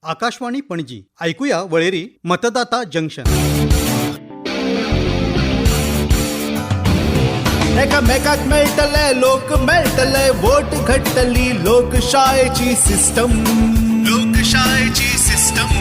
आकाशवाणी पणजी. ऐकूया वळेरी मतदाता जंक्शन. एकामेकाक मेळटले, लोक मेळटले, वोट घडटली लोकशायेची सिस्टम, लोकशायेची सिस्टम.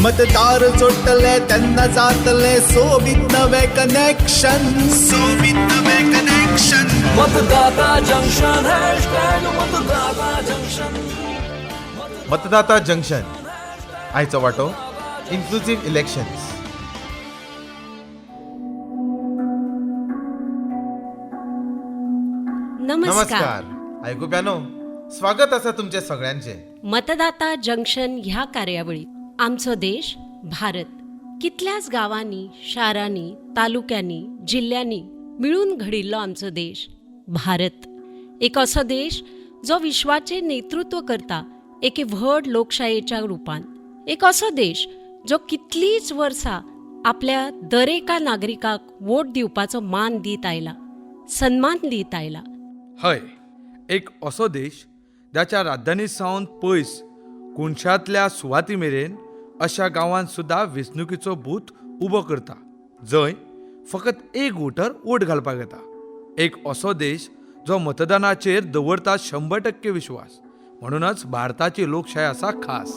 मतदार जोडटले तेन्ना जातले सोबीत नवे कनेक्शन, सोबीत नवे कनेक्शन. मतदाता जंक्शन, हॅशटॅग मतदाता जंक्शन. मतदाता जंक्शन, आयचो वांटो इन्क्लुझीव इलेक्शन्स. नमस्कार. नमस्कार आयकुप्यानो, स्वागत आसा तुमचें सगळ्यांचें मतदाता जंक्शन ह्या कार्यावळीत. आमचो देश भारत कितल्याच गांवांनी, शारांनी, तालुक्यांनी, जिल्ल्यांनी मिळून घडिल्लो आमचो देश भारत. एक असो देश जो विश्वाचें नेतृत्व करता एके व्हड लोकशायेच्या रुपान. एक असो देश जो कितलींच वर्सां आपल्या दरेका नागरिकाक वोट दिवपाचो मान दीत आयला, सन्मान दीत आयला. हय, एक असो देश जाच्या राजधानी सावन पयस कोनशांतल्या सुवाती मेरेन अशा गांवांत सुद्दां वेंचणुकीचो बूथ उबो करता, जंय फकत एक वोटर वोट घालपाक येता. एक असो देश जो मतदानाचेर दवरता 100% विश्वास. म्हणूनच भारताची लोकशाय आसा खास.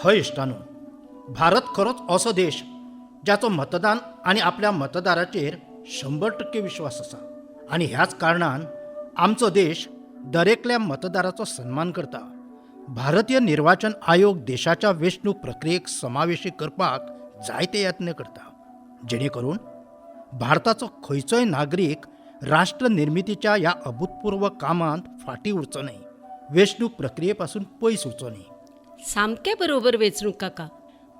हय इश्टानो, भारत खरोच असो देश जाचो मतदान आनी आपल्या मतदाराचेर 100% विश्वास आसा आनी ह्याच कारणान आमचो देश दरेकल्या मतदाराचो सन्मान करता. भारतीय निर्वाचन आयोग देशाच्या वेंचणूक प्रक्रियेक समावेशी करपाक जायते यत्न करता, जेणे करून भारताचो खंयचोय नागरीक राष्ट्र निर्मितीच्या ह्या अभूतपूर्व कामांत फाटीं उरचो न्हय, वेंचणूक प्रक्रिये पासून पयस उरचो न्हय. सामकें बरोबर वेंचणूक काका.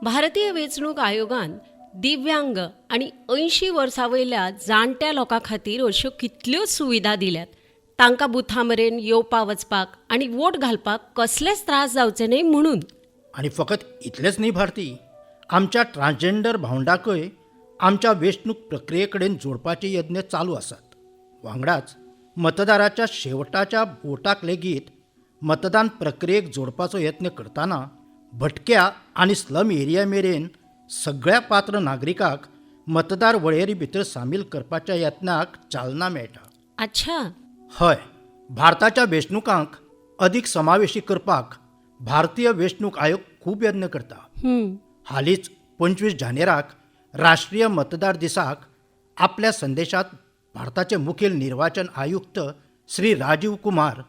भारतीय वेंचणूक आयोगान दिव्यांग आनी 80 वर्सां वयल्या जाणट्या लोकां खातीर अश्यो कितल्योच सुविधा दिल्यात. तांकां बुथा मेरेन येवपा वचपाक आनी वोट घालपाक कसलेच त्रास जावचे न्हय म्हणून. आनी फकत इतलेंच न्ही भारती, आमच्या ट्रान्सजेंडर भावंडाकय आमच्या वेंचणूक प्रक्रिये कडेन जोडपाचे यत्न चालू आसात. वांगडाच मतदाराच्या शेवटाच्या वोटाक लेगीत मतदान प्रक्रियेक जोडपाचो यत्न करतना भटक्या आनी स्लम एरिया मेरेन सगळ्या पात्र नागरिकाक मतदार वळेरी भितर सामील करपाच्या यत्नाक चालना मेळटा. अच्छा. हय, भारताच्या वेंचणुकांक अदीक समावेशी करपाक भारतीय वेंचणूक आयोग खूब यत्न करता. हालींच 25 जानेराक राष्ट्रीय मतदार दिसाक आपल्या संदेशात भारताचे मुखेल निर्वाचन आयुक्त श्री राजीव कुमार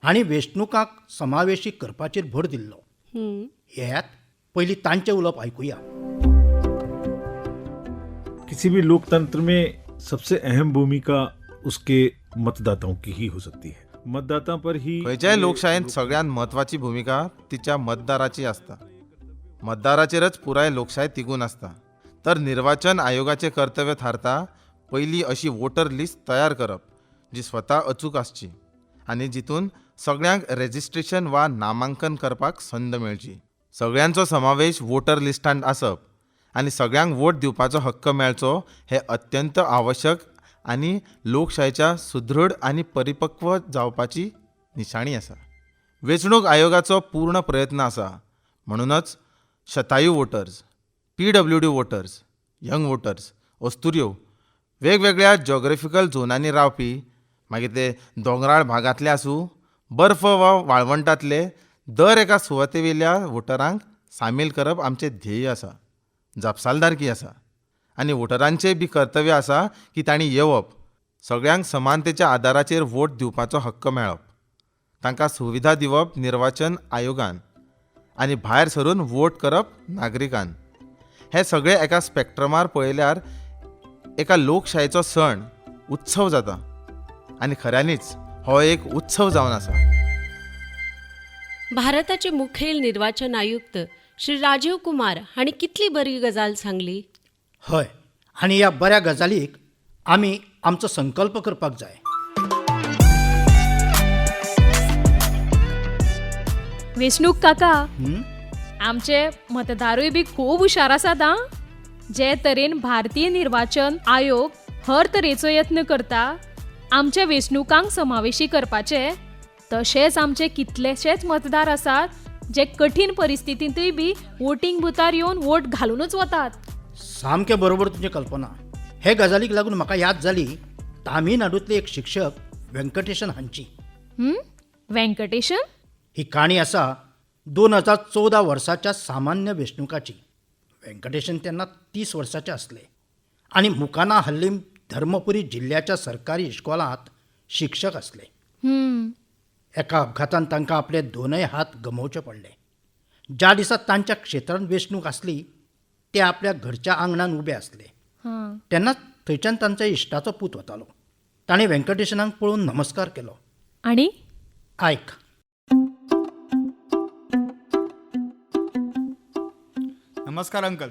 हांणी वेंचणुकांक समावेशी करपाचेर भर दिल्लो. येयात, पयलीं तांचें उलोवप आयकुया. किसी भी लोकतंत्र में सबसे अहम भूमिका उसके मतदाताओं की ही हो सकती है. मतदाता पर ही खंयच्याय लोकशायेंत सगळ्यांत म्हत्वाची भुमिका तिच्या मतदाराची आसता. मतदाराचेरच पुराय लोकशाय तिगून आसता. तर निर्वाचन आयोगाचें कर्तव्य थारता पयली अशी वोटर लिस्ट तयार करप जी स्वता अचूक आसची आनी जितून सगळ्यांक रेजिस्ट्रेशन वा नामांकन करपाक संद मेळची. सगळ्यांचो समावेश वोटर लिस्टांत आसप आनी सगळ्यांक वोट दिवपाचो हक्क मेळचो हें अत्यंत आवश्यक आनी लोकशायेच्या सुदृढ आनी परिपक्व जावपाची निशाणी आसा. वेंचणूक आयोगाचो पूर्ण प्रयत्न आसा. म्हणूनच शतायू voters, PWD voters, young voters, अस्तुऱ्यो, वेगवेगळ्या जॉग्रेफिकल झोनांनी रावपी, मागीर ते दोंगराळ भागांतले आसूं, बर्फ वा वाळवंटांतले, दर एका सुवातेवेल्या वोटरांक सामील करप आमचें ध्येय आसा, जापसालदारकी आसा आनी वोटरांचें बी कर्तव्य आसा की तांणी येवप, सगळ्यांक समानतेच्या आदाराचेर वोट दिवपाचो हक्क मेळप, तांकां सुविधा दिवप निर्वाचन आयोगान आनी भायर सरून वोट करप नागरिकान. हे सगळे एका स्पॅक्ट्रमार पळयल्यार एका लोकशायेचो सण उत्सव जाता आनी खऱ्यांनीच हो एक उत्सव जावन आसा. भारताचे मुखेल निर्वाचन आयुक्त श्री राजीव कुमार हांणी कितली बरी गजाल सांगली. हय, आनी ह्या बऱ्या गजालीक आमी आमचो संकल्प करपाक जाय. वेंचणूक काका, आमचे मतदारूय बी खूब हुशार आसात आं. जे तरेन भारतीय निर्वाचन आयोग हर तरेचो यत्न करता आमच्या वेंचणुकांक समावेशी करपाचे, तशेंच आमचे कितलेशेच मतदार आसात जे कठीण परिस्थितींतूय बी वोटींग बुथार येवन वोट घालूनच वतात. सामकें बरोबर तुजें कल्पना. हे गजालीक लागून म्हाका याद जाली तामिळनाडूंतले एक शिक्षक व्यंकटेशन हांची. व्यंकटेशन? ही काणी आसा 2014 वर्साच्या सामान्य वेंचणुकाची. व्यंकटेशन तेन्ना 30 वर्साचे आसले आनी मुकाना हल्लीम धर्मपुरी जिल्ल्याच्या सरकारी इश्कोलांत शिक्षक आसले. एका अपघातान तांकां आपले दोनय हात गमोवचे पडले. ज्या दिसा तांच्या क्षेत्रांत वेंचणूक आसली ते आपल्या घरच्या आंगणान उबे आसले. तेन्नाच थंयच्यान तांच्या इश्टाचो पूत वतालो. ताणें व्यंकटेशनाक पळोवन नमस्कार केलो. आनी आयक. नमस्कार अंकल,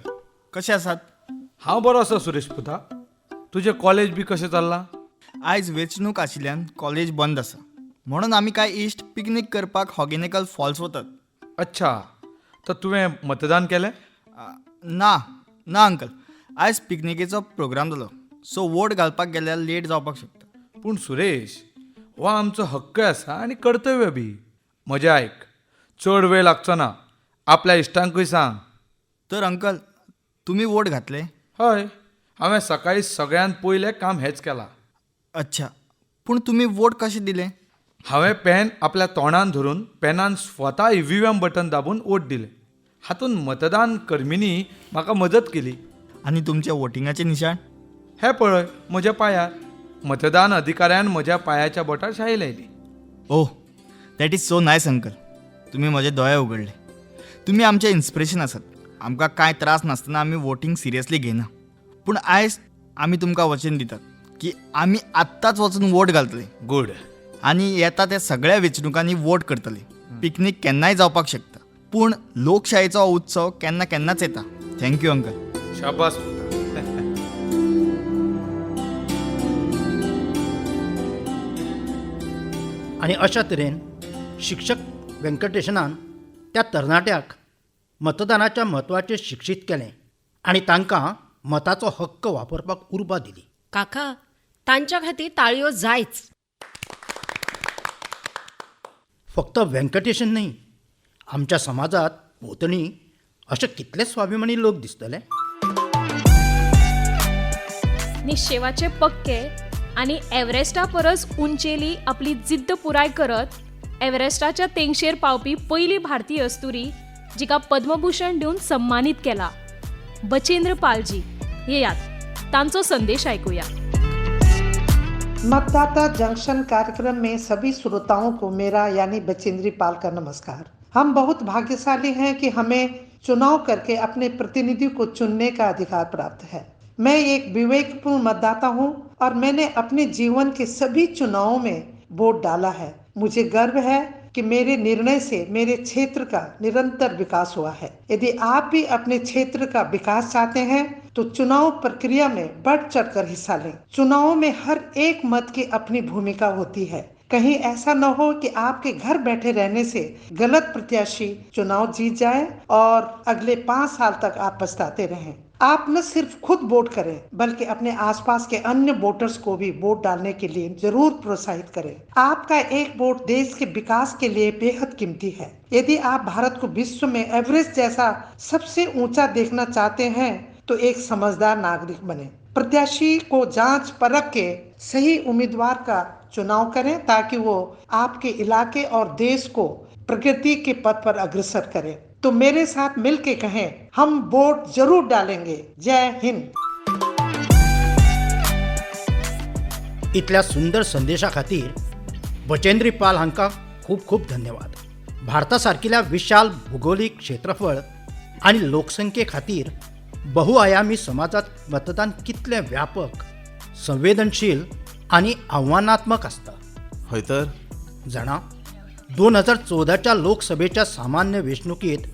कशे आसात? हांव बरो आसा सुरेश पुता, तुजें कॉलेज बी कशें चल्लां? आयज वेंचणूक आशिल्ल्यान कॉलेज बंद आसा, म्हणून आमी कांय इश्ट पिकनीक करपाक होगेनेकल फॉल्स वतात. अच्छा, तर तुवें मतदान केलें? ना ना अंकल, आयज पिकनिकेचो प्रोग्राम जालो, सो वोट घालपाक गेल्यार लेट जावपाक शकता. पूण सुरेश, हो आमचो हक्क आसा आनी कर्तव्य बी. म्हजें आयक, चड वेळ लागचो ना, आपल्या इश्टांकूय सांग. तर अंकल, तुमी वोट घातले? हय, हांवें सकाळीं सगळ्यांत पयलें काम हेंच केलां. अच्छा, पूण तुमी वोट कशें दिले? हांवें पेन आपल्या तोंडान धरून पेनान स्वता EVM button दाबून वोट दिलें. हातूंत मतदान कर्मींनी म्हाका मदत केली. आनी तुमच्या वोटिंगाचें निशाण? हें पळय म्हज्या पांयार. मतदान अधिकाऱ्यान म्हज्या पांयाच्या बोटार शाही लायली. Oh, that is so nice uncle. तुमी म्हजे दोळे उगडले. तुमी आमचें इन्स्पिरेशन आसात. आमकां कांय त्रास नासतना आमी वोटींग सिरियसली घेयना, पूण आयज आमी तुमकां वचन दितात की आमी आत्ताच वचून वोट घालतले. गूड. आनी येता त्या सगळ्या वेंचणुकांनी वोट करतले. पिकनीक केन्नाय जावपाक शकता, पूण लोकशायेचो हो उत्सव केन्ना केन्नाच येता. Thank you uncle. शाबास. आनी अशा तरेन शिक्षक व्यंकटेशनान त्या तरणाट्याक मतदानाच्या म्हत्वाचेर शिक्षीत केलें आनी तांकां मताचो हक्क वापरपाक उर्बा दिली. काका, तांच्या खातीर ताळयो जायच. फक्त व्यंकटेशन न्हय, आमच्या समाजांत भोंवतणी अशे कितले स्वाभिमानी लोक दिसतले. निश्चेवाचे पक्के आनी एव्हरेस्टा परस उंचेली आपली जिद्द पुराय करत एव्हरेस्टाच्या तेंगशेर पावपी पयली भारतीय अस्तुरी जिका पद्मभूषण दिवन सन्मानीत केला, बचेंद्र पालजी. येयात तांचो संदेश आयकुया. मतदाता जंक्शन कार्यक्रम में सभी श्रोताओं को मेरा यानी बचेंद्री पाल का नमस्कार. हम बहुत भाग्यशाली हैं कि हमें चुनाव करके अपने प्रतिनिधि को चुनने का अधिकार प्राप्त है. मैं एक विवेकपूर्ण मतदाता हूं और मैंने अपने जीवन के सभी चुनावों में वोट डाला है. मुझे गर्व है कि मेरे निर्णय से मेरे क्षेत्र का निरंतर विकास हुआ है. यदि आप भी अपने क्षेत्र का विकास चाहते हैं तो चुनाव प्रक्रिया में बढ़ चढ़कर हिस्सा लें. चुनाव में हर एक मत की अपनी भूमिका होती है. कहीं ऐसा न हो कि आपके घर बैठे रहने से गलत प्रत्याशी चुनाव जीत जाए और अगले 5 साल तक आप पछताते रहें. आप न सिर्फ खुद वोट करें बल्कि अपने आसपास के अन्य वोटर्स को भी वोट डालने के लिए जरूर प्रोत्साहित करें. आपका एक वोट देश के विकास के लिए बेहद कीमती है. यदि आप भारत को विश्व में एवरेस्ट जैसा सबसे ऊंचा देखना चाहते हैं तो एक समझदार नागरिक बने. प्रत्याशी को जांच परख के सही उम्मीदवार का चुनाव करें ताकि वो आपके इलाके और देश को प्रगति के पथ पर अग्रसर करे. तो मेरे साथ मिलके कहें, हम वोट जरूर डालेंगे. जय हिंद. इतल्या सुंदर संदेशा खातीर बचेंद्री पाल हांकां खूब खूब धन्यवाद. भारता सारकिल्या विशाल भुगोलीक क्षेत्रफळ आनी लोकसंख्ये खातीर बहुआयामी समाजांत मतदान कितलें व्यापक, संवेदनशील आनी आव्हानात्मक आसता. हय तर जाणा, 2014च्या लोकसभेच्या सामान्य वेंचणुकेंत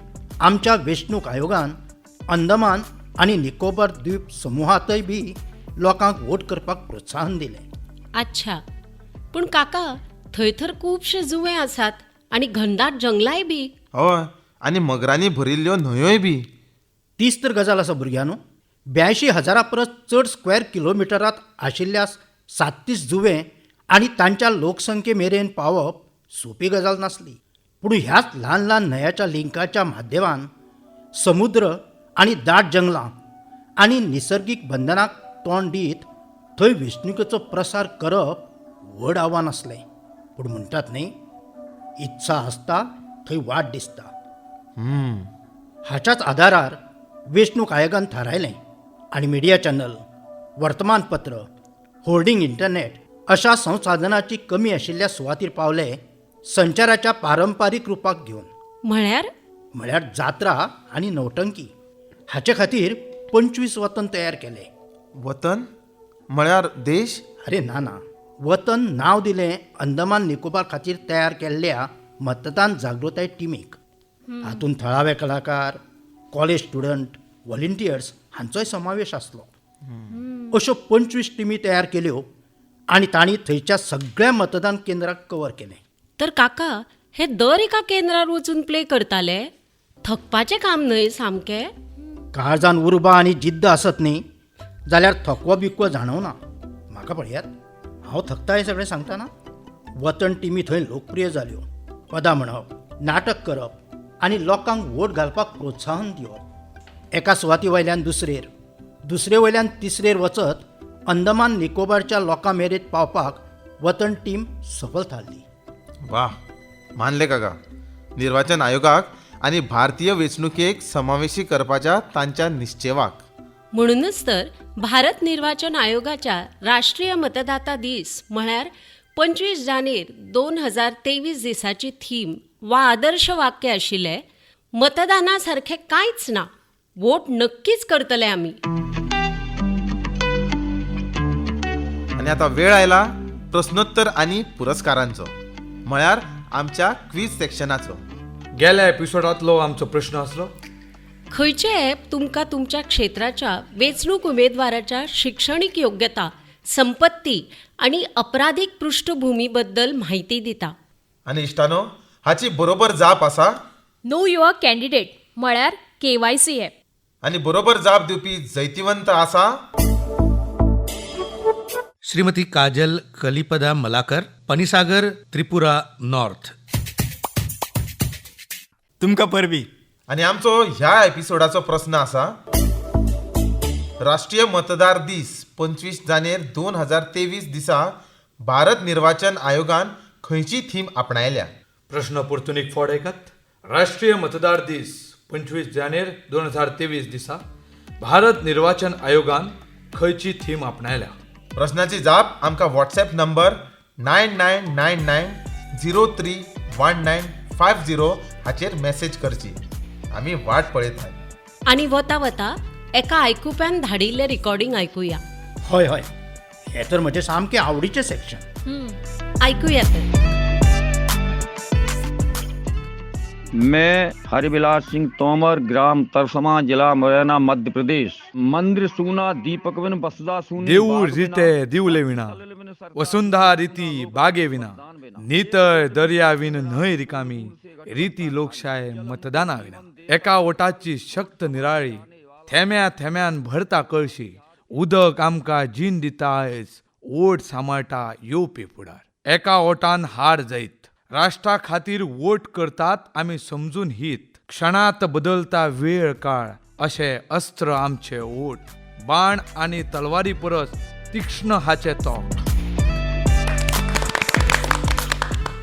आमच्या वेंचणूक आयोगान अंदमान आनी निकोबार द्वीप समुहांतय बी लोकांक वोट करपाक प्रोत्साहन दिलें. अच्छा, पूण काका थंय तर खुबशे जुवे आसात आनी घनदाट जंगलाय बी. हय, आनी मगरांनी भरिल्ल्यो न्हंयोय बी. तीच तर गजाल आसा भुरग्यांनो. 82,000 परस चड स्क्वेअर किलोमिटरांत आशिल्ल्या 37 जुवे आनी तांच्या लोकसंख्ये मेरेन पावप सोंपी गजाल नासली, पूण ह्याच ल्हान ल्हान न्हंयाच्या लिंकाच्या माध्यमान समुद्र आनी दाट जंगलां आनी निसर्गीक बंधनाक तोंड दीत थंय वेंचणुकेचो प्रसार करप व्हड आव्हान आसलें. पूण म्हणटात न्ही, इत्सा आसता थंय वाट दिसता. हाच्याच आदारार वेंचणूक आयोगान थारायलें आनी मिडिया चॅनल, वर्तमानपत्र, होर्डिंग, इंटरनेट अशा संसाधनाची कमी आशिल्ल्या सुवातीर पावले संचाराच्या पारंपारीक रुपाक घेवन. म्हळ्यार? म्हळ्यार जात्रा आनी नौटंकी. हाचे खातीर 25 वतन तयार केले. वतन म्हळ्यार देश? अरे ना ना, वतन नांव दिलें अंदमान निकोबार खातीर तयार केल्ल्या मतदान जागृताय टिमीक. हातूंत थळावे कलाकार, कॉलेज स्टुडंट, व्हॉलिंटियर्स हांचोय समावेश आसलो. अश्यो 25 टिमी तयार केल्यो आनी तांणी थंयच्या सगळ्या मतदान केंद्राक कवर केलें. तर काका, हे दर एका केंद्रार वचून प्ले करताले? थकपाचें काम न्हय सामकें? काळजान उर्बा आनी जिद्द आसत न्ही जाल्यार थकवो बिकवो जाणवना. म्हाका पळयात, हांव थकता हें सगळें सांगतना. वतन टिमी थंय लोकप्रिय जाल्यो. पदां म्हणप, नाटक करप आनी लोकांक वोट घालपाक प्रोत्साहन दिवप. एका सुवाती वयल्यान दुसरेर, दुसरे वयल्यान तिसरेर वचत अंदमान निकोबारच्या लोकां मेरेन पावपाक वतन टीम सफल थारली. वा, मानले काका निर्वाचन आयोगाक आनी भारतीय वेंचणुकेक समावेशी करपाच्या तांच्या निश्चेवाक. म्हणूनच तर भारत निर्वाचन आयोगाच्या राष्ट्रीय मतदाता दीस म्हळ्यार 25 जानेर 2023 दिसाची थीम वा आदर्श वाक्य आशिल्लें, मतदाना सारखें कांयच ना, वोट नक्कीच करतले आमी. आनी आतां वेळ आयला प्रश्नोत्तर आनी पुरस्कारांचो, म्हळ्यार आमच्या क्वीज सेक्शनाचो. गेल्या एपिसोडांतलो आमचो प्रश्न आसलो, खंयचें ॲप तुमकां तुमच्या क्षेत्राच्या वेंचणूक उमेदवाराच्या शिक्षणीक योग्यता, संपत्ती आनी अपराधीक पृश्ठभुमी बद्दल म्हायती दिता? आनी इश्टानो, हाची बरोबर जाप आसा नो your candidate म्हळ्यार KYC app. आनी बरोबर जाप दिवपी जैतिवंत आसा श्रीमती काजल कलिपदा मलाकर, पनिसागर, त्रिपुरा नॉर्थ. तुमकां परबी. आनी आमचो ह्या एपिसोडाचो प्रस्न आसा, राष्ट्रीय मतदार दीस 25 जानेर 2023 दिसा भारत निर्वाचन आयोगान खंयची थीम आपणायल्या? प्रश्न परतून एक फावट आयकात. राष्ट्रीय मतदार दीस 25 जानेर 2023 दिसा भारत निर्वाचन आयोगान खंयची थीम आपणायल्या? प्रश्नाची जाप आमकां व्हॉट्सएप नंबर 9999 031950 हाचेर मॅसेज करची. आमी वाट पळयतात. आनी वता वता एका आयकुप्यान धाडिल्लें रिकॉर्डिंग आयकुया. हय हय, हें तर म्हजें सामकें आवडीचें सेक्शन. आयकुया तर. मैं हरिविलास सिंह तोमर, ग्राम तरसमा, जिला मुरैना, मध्य प्रदेश. मंदिर सूना दीपक बिन बसदा सूनी. देऊळ रिते दिवले विणा, वसुंधा रिती बागे विना, नितळ दर्या विन न्हंय रिकामी, रिती लोकशाय मतदाना विना. एका वोटाची शक्त निराळी, थेम्या थेम्यान भरता कळशी, उदक आमकां जीण दिता आयज, वोट सांबाळटा येवपी फुडार. एका वोटान हार जैत, राष्ट्रा खातीर वोट करतात आमी समजून हीत, क्षणात बदलता वेळ काळ, अशे अस्त्र आमचे वोट, बाण आनी तलवारी परस तीक्ष्ण हाचे तोंक.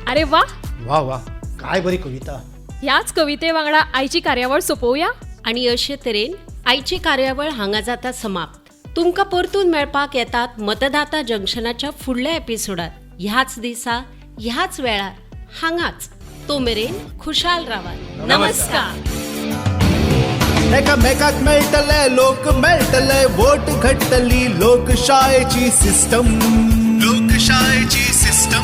अरे वा वा वा, काय बरी कविता. ह्याच कविते वांगडा आयची कार्यावळ सोंपोवया. आनी अशे तरेन आयची कार्यावळ हांगा जाता समाप्त. तुमकां परतून मेळपाक येतात मतदाता जंक्शनाच्या फुडल्या एपिसोडात, ह्याच दिसा ह्याच वेळार हांगाच. तो मेरेन खुशाल रावात. नमस्कार. एकामेकाक मेळटले, लोक मेळटले, वोट घडटली लोकशायेची सिस्टम, लोकशायेची सिस्टम.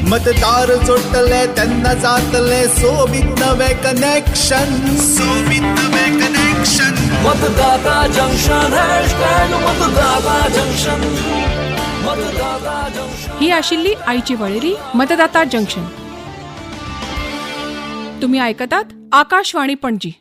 मतदार जोडटले तेन्ना जातले सोबीत नवे कनेक्शन, सोबीत नवे कनेक्शन. मतदाता जंक्शन हॅशटॅग मतदाता जंक्शन, मतदाता जंक्शन. ही आशिल्ली आयची वळेरी मतदाता जंक्शन. तुम्ही ऐकतात आकाशवाणी पणजी.